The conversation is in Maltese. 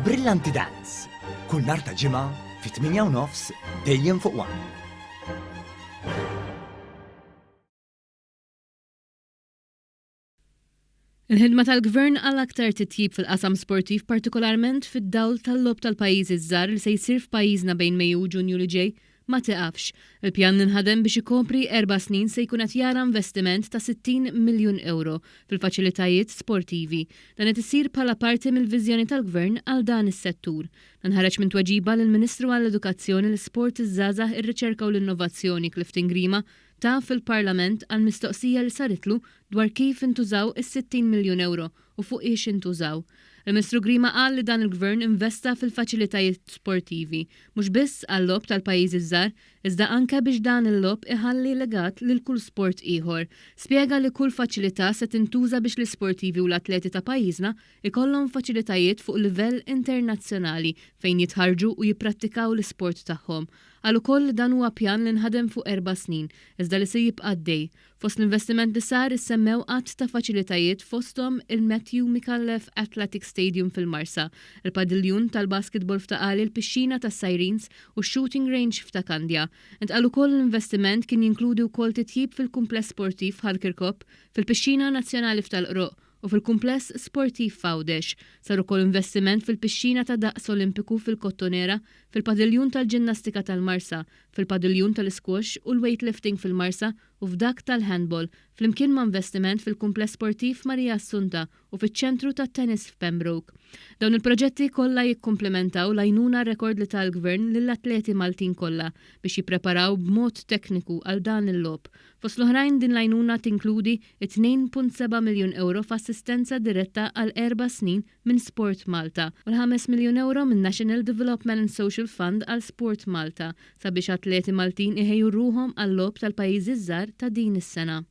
Brillanti Dance, kull nhar ta' Ġimgħa fit-8 u nofs dejjem fuq One. Il-ħidma tal-Gvern għal aktar titjib fil-qasam sportiv partikolarment fid-dawl tal-Logħob tal-Pajjiżi ż-Żgħar li se jsir f'pajjiżna bejn Mejju u Ġunju li ġej ma tiqafx. Il-pjan li nħadem biex ikopri erba' snin se jkun qed jara investiment ta' 60 miljun ewro fil-faċilitajiet sportivi. Dan qed isir bħala parti mill-viżjoni tal-Gvern għal dan is-settur. Dan ħareġ minn tweġiba li l-Ministru għall-Edukazzjoni, l-Isport, iż-Żgħażagħ, ir-Riċerka u l-Innovazzjoni Clifton Grima ta fil-Parlament għal mistoqsija li saritlu dwar kif intużaw is-60 miljun ewro u fuq hiex intużaw. Il-Ministru Grima qal li dan il-Gvern investa fil-faċilitajiet sportivi, mhux biss għal-logħob tal-pajjiżi ż-żgħar, iżda anke biex dan il-logħob iħalli legat lil kull sport ieħor. Spjega li kull faċilità se tintuża biex l-isportivi u l-atleti ta' pajjiżna jkollhom faċilitajiet fuq livell internazzjonali fejn jitħarrġu u jipprattikaw l-isport tagħhom. Qal ukoll li dan huwa pjan li nħadem fuq erba' snin, iżda li se jibqa' għaddej. Fost l-investiment li sar issemmew għadd ta' faċilitajiet fosthom il-Matthew Micallef Athletic Stadium fil-Marsa, il-padiljun tal-basketball f'Ta' Qali, il-pixxina tas-Sirens u x-shooting range f'Ta' Kandja. Intqal ukoll li l-investiment kien jinkludi wkoll titjib fil-kumpless sportiv f'Ħal Kirkop, fil-pixxina nazzjonali f'Tal-Qroqq u fil-kumpless sportiv f'Għawdex. Sar ukoll investiment fil-pixxina ta' daqs Olimpiku fil-Kottonera, fil-padiljun tal-ġinnastika tal-Marsa, fil-padiljun tal-isquash u l-weightlifting fil-Marsa u f'dak tal-handball, flimkien ma' investiment fil-kumpless sportiv Maria Assunta u fiċ-ċentru tat-tennis f'Pembroke. Dawn il-proġetti kollha jikkumplimentaw l-għajnuna rekord li ta l-Gvern lill-atleti Maltin kollha biex jippreparaw b'mod tekniku għal dan il-logħob. Fost l-oħrajn din l-għajnuna tinkludi it-2.7 miljun ewro f'assistenza diretta għal erba' snin minn Sport Malta u l-ħames miljun ewro min-National Development and Social Fund għal Sport Malta sabiex atleti Maltin iħejju ruħhom għal-Logħob tal-Pajjiżi ż-Żgħar ta' din is-sena.